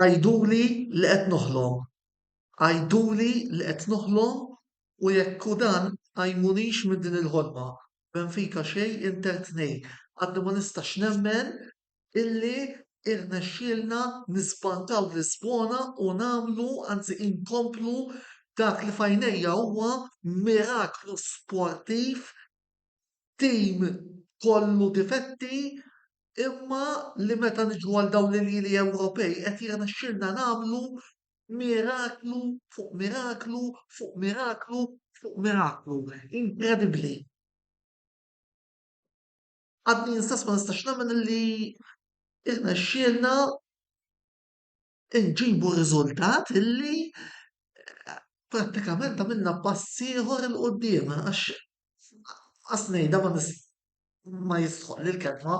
Għiduli li qed noħlom. Għiduli li qed noħlom u jekk hu dan qajmunix minn din il-ħolma. Benfica xejn, Inter tnejn. Għadni ma nistax nemmen illi irnexxielna nisbankaw Lisbona u nagħmlu, anzi inkomplu dak li f'għajnejja huwa miraklu sportiv, tim kollu difetti imma li meta niġu għal dawn l-iljieli Ewropej qed jirnexxielna nagħmlu miraklu fuq miraklu fuq miraklu fuq miraklu. Inkredibbli. Għadni jien stess ma nistax nemmen li irnexxielna nġibu riżultat illi eh, prattikament għamilna pass ieħor 'il quddiem għax qas ngħidha ma ma jistħoq li l-kelma.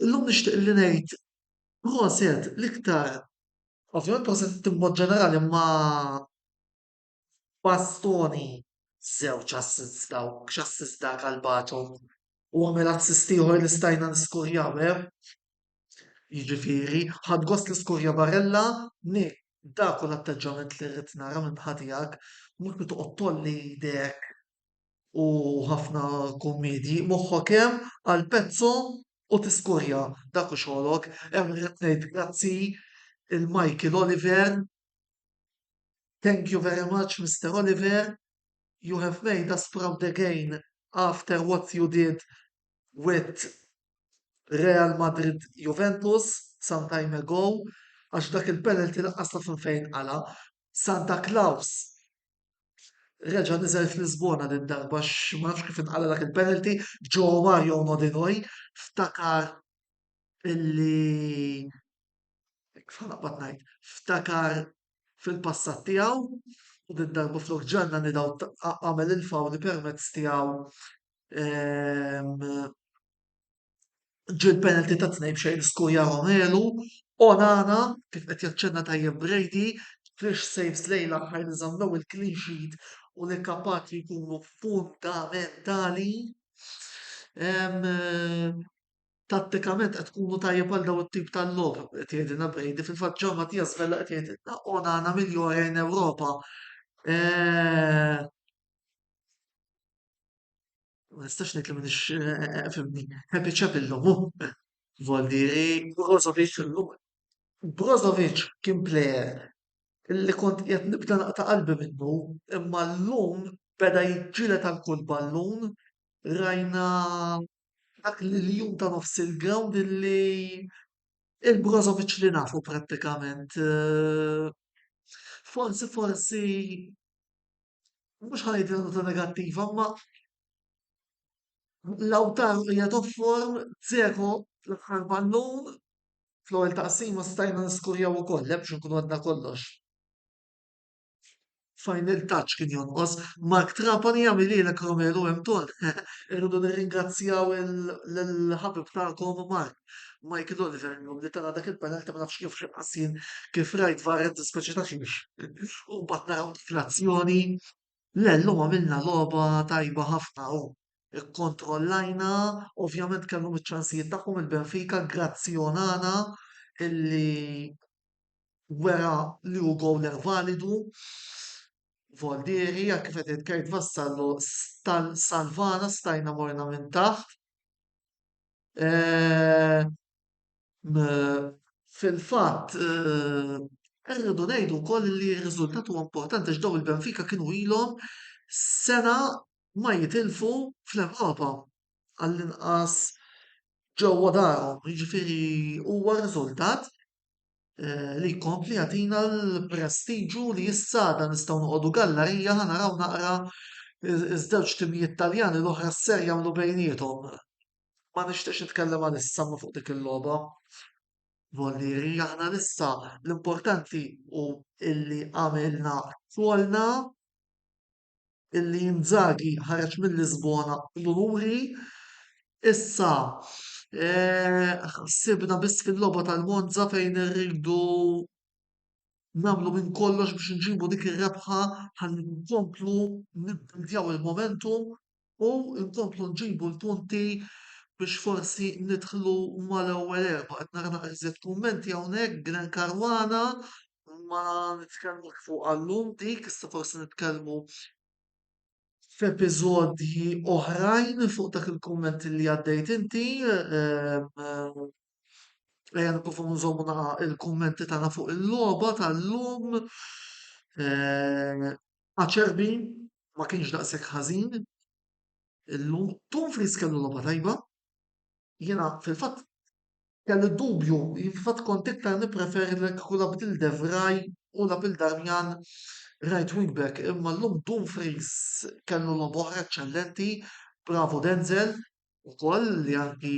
Illum nixtieq li ngħid proset l-iktar ovvjament proset it-tim mod ġenerali ma Bastoni żewġ assists dawk, x'assist dak għal Bato u għamel assist ieħor li stajna niskurjaw, eh? Jiġifieri, ħadt gost li skurja Barella, Nick, dak hu l-atteġġament li rrid nara minn naħa tiegħek, mhux li toqgħod tgħolli jdek u ħafna kummiedji, moħħok hemm għal pezzo u tiskurja, dak hu xogħlok. Hemm irrid ngħid grazzi il Michael Oliver Thank you very much Mister Oliver, you have made us proud again after what you did with Real Madrid Juventus some time ago għax dak il-penalty lanqas naf minn fejn qala'. Santa Claus reġa' niżel f'Lisbona din darba għax ma nafx kif inqala' dak il-penalty, Joe Mario Nodinoi ftakar illi kif ħa naqbad ngħid, ftakar fil-passat tiegħu u din darba flok ġanna nidaw għamel il-fawl li permezz tiegħu ehm, ġie l-penalty ta' tnejn b'xejn skurja Romelu, Onana kif qed jaċċenna tajjeb Brady, fish saves lejn l-aħħar li żammew il-clean sheet u li kapaċi jkunu fundamentali. Ehm, Tattikament qed tkunu tajjeb għal dawn it-tip ta' logħob, qed jgħidilna Brady. Fil-fatt João Matias Vella qed jgħidilna Onana migliore in Europa. Eh, ma nistax ngħid li m'iniex eh, fimni. Happy chap illum. Voldiri, Brozovic illum. Brozovic kien player illi kont qiegħed nibda naqta' qalbi minnu, imma llum beda jiġġieled għal kull ballun, rajna dak l-iljun ta' nofs il-ground illi il-Brozovic li nafu prattikament. Eh, forsi forsi mhux ħa ngħid nota negattiva, ma Lautaro qiegħed off form, Dzeko fl-aħħar ballun, fl-ewwel taqsima stajna niskurjaw ukoll, eh, biex nkunu għadna kollox. Final touch kien jonqos. Mark Trapani jagħmililek Romelu hemm ton. Irridu nirringrazzjaw lill-ħabib tagħkom Mark. Michael Oliver illum li tana dak il-penalty ma nafx kif xi kif rajt VAR dispeċi ta' xiex. U mbagħad naraw dik l-azzjoni. Le llum għamilna logħba tajba ħafna u ikkontrollajna, ovvjament kellhom iċ-ċansijiet tagħhom il-Benfica grazzi Onana illi wera li hu gowler validu. Voldieri, għal kif qed jgħid Kurt Vassallo, salvana stajna morna minn taħt. Eh, fil-fatt, eh, irridu ngħidu wkoll li r-riżultat huwa importanti għax dawn il-Benfica kienu ilhom sena ma jitilfu fl-Ewropa għall-inqas ġewwa darhom. Jiġifieri huwa riżultat li jkompli jagħtina l-prestiġu li issa għada nistgħu noqogħdu gallarija ħa naraw naqra iż-żewġ timijiet Taljani l-oħra x'ser jagħmlu bejniethom. Ma nixtieqx nitkellem għalissa ma fuq dik il-logħba. Vollieri aħna issa l-importanti hu illi għamilna xogħolna illi Inzaghi ħareġ minn Lisbona bl-unuri. Issa eh, ħsibna biss fil-logħba tal-Monza fejn irridu nagħmlu minn kollox biex nġibu dik ir-rebħa ħalli nkomplu nibdjaw il-momentum u nkomplu nġibu l-punti. biex forsi nidħlu mal-ewwel erbgħa. Qed nara naqra iżjed kummenti hawnhekk, Glenn Caruana, ma nitkellmux fuqha llum dik, issa forsi nitkellmu f'episodji oħrajn fuq dak il-kumment li għaddejt inti. Ejja nippruvaw nżommu naqa' il-kummenti tagħna fuq il-logħba tal-lum. Acerbi ma kienx daqshekk ħażin illum. Dumfries kellu logħba tajba. Jiena fil-fatt kelli dubju, fil-fatt kont iktar nippreferi li kieku lagħab lil De Vrij u lagħab lil Darmian right wing back, imma llum Dumfries kellu logħba oħra eċċellenti, bravo Denzel ukoll li anki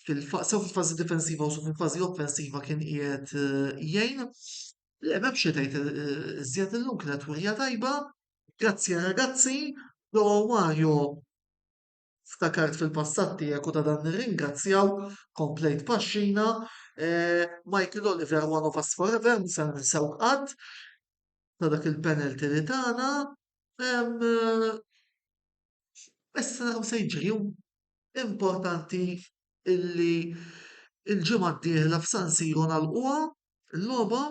sew fil-fażi difensiva u sew fil-fażi offensiva kien qiegħed jgħin. Le m'hemmx xi tgħid iżjed illum kienet wirja tajba. Grazzi ragazzi, Joao Mario ftakart fil-passat tiegħek u ta' dan nirringrazzjaw, komplejt paxxina. Michael Oliver one of us forever, mhux se ninsewk qatt ta' dak il-penalty li tana. Issa naraw se jiġri. Importanti illi l-ġimgħa d-dieħla f'San Siro nagħlquha l-logħba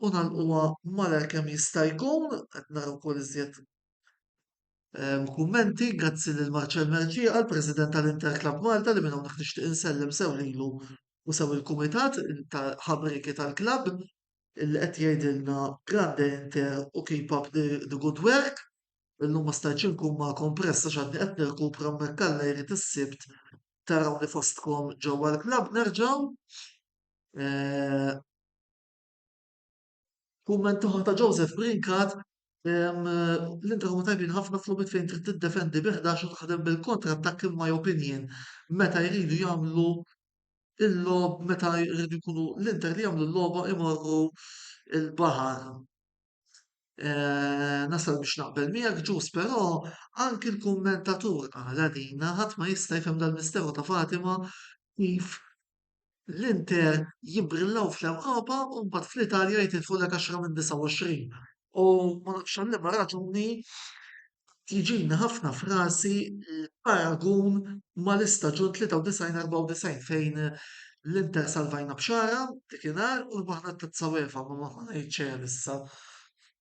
u nagħlquha malajr kemm jista' jkun, qed nara wkoll iżjed kummenti, grazzi lil Marcel Mercieca, l-President tal-Inter Club Malta li minn hawnhekk nixtieq insellem sew lilu u sew il-kumitat ta' ħabrieki tal-klabb illi qed jgħidilna grande Inter u keep up the good work. Illum ma stajtx inkun magħkom press għax għadni qed nirkupra imma jekk Alla jrid is-Sibt tarawni fostkom ġewwa l-klabb nerġgħu. Kumment oħra ta' Joseph Brincat, l-Inter huma tajbin ħafna f'logħbiet fejn trid tiddefendi bi 11 u taħdem bil-kontrattakk in my opinion meta jridu jagħmlu il-logħob meta jridu jkunu l-Inter li jagħmlu l-logħba imorru l-baħar. Nasal biex naqbel miegħek Ġus, però anki l-kummentatur qalha dina ħadd ma jista' jifhem dal-misteru ta' Fatima kif l-Inter jibbrillaw fl-Ewropa u mbagħad fl-Italja jitilfulek 10 minn 29. U ma nafx għal liema raġuni jiġini ħafna f'rasi l-paragun mal-istaġun 93-94 fejn l-Inter salvajna b'xara dikinhar u rbaħna t-Tazza UEFA ma ma ngħid xejn issa.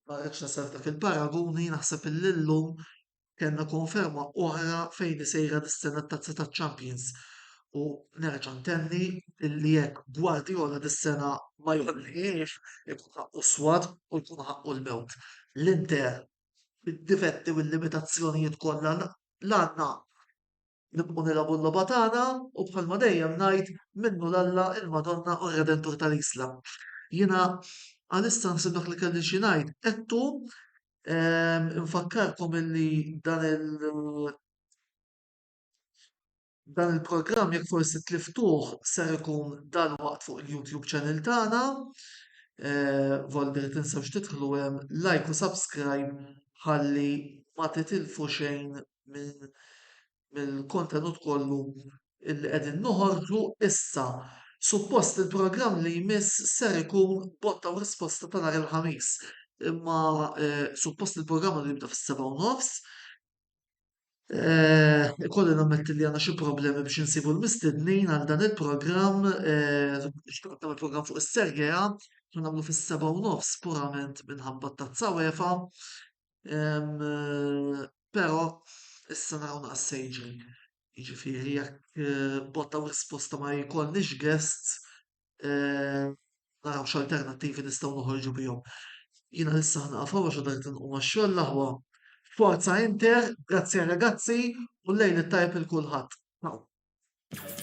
Ma rridx nasal dak il-paraguni naħseb illi llum Kellna konferma oħra fejn hi sejra dis-sena t-Tazza taċ-Champions u nerġa' ntenni li jekk Guardiola dis-sena ma jgħollihiex ikun ħaqqu s-swat u jkun ħaqqu l-mewt. L-Inter bid-difetti u l-limitazzjonijiet kollha l-għandna Nibqgħu nilagħbu l-logħba tagħna u bħalma dejjem ngħid minnu l-Alla, il-Madonna u r-Redentur tal-Isla. Jiena għalissa naħseb dak li kelli xi ngħid għedtu. Ehm, infakkarkom illi dan il- dan il-programm jekk forsi tliftuh ser ikun dalwaqt fuq il-YouTube channel tagħna. Eh, Voldi tinsewx tidħlu hemm like u subscribe ħalli ma titilfu xejn minn mill-kontenut kollu illi qegħdin noħorġu issa. Suppost il-programm li jmiss ser ikun botta u risposta ta' nhar il-Ħamis. Imma eh, suppost il-programm għandu jibda fis-7 u nofs. Eh, ikolli nammetti li għandna xi problemi biex insibu l-mistednin għal dan il-programm, eh, xtaqt nagħmel programm fuq is-Serie A, nagħmlu fis-7:30 purament minħabba t-tazza UEFA. Però issa naraw naqas se jiġri. Jiġifieri jekk botta u risposta ma jkollniex guests, naraw x'alternattivi nistgħu noħorġu bihom. Jiena issa ħa nieqaf hawn għax għadha rrid inqum għax-xogħol l-aħwa. Forza Inter, grazie ragazzi u l-lejl it-tajjeb lil kulħadd. Ciao.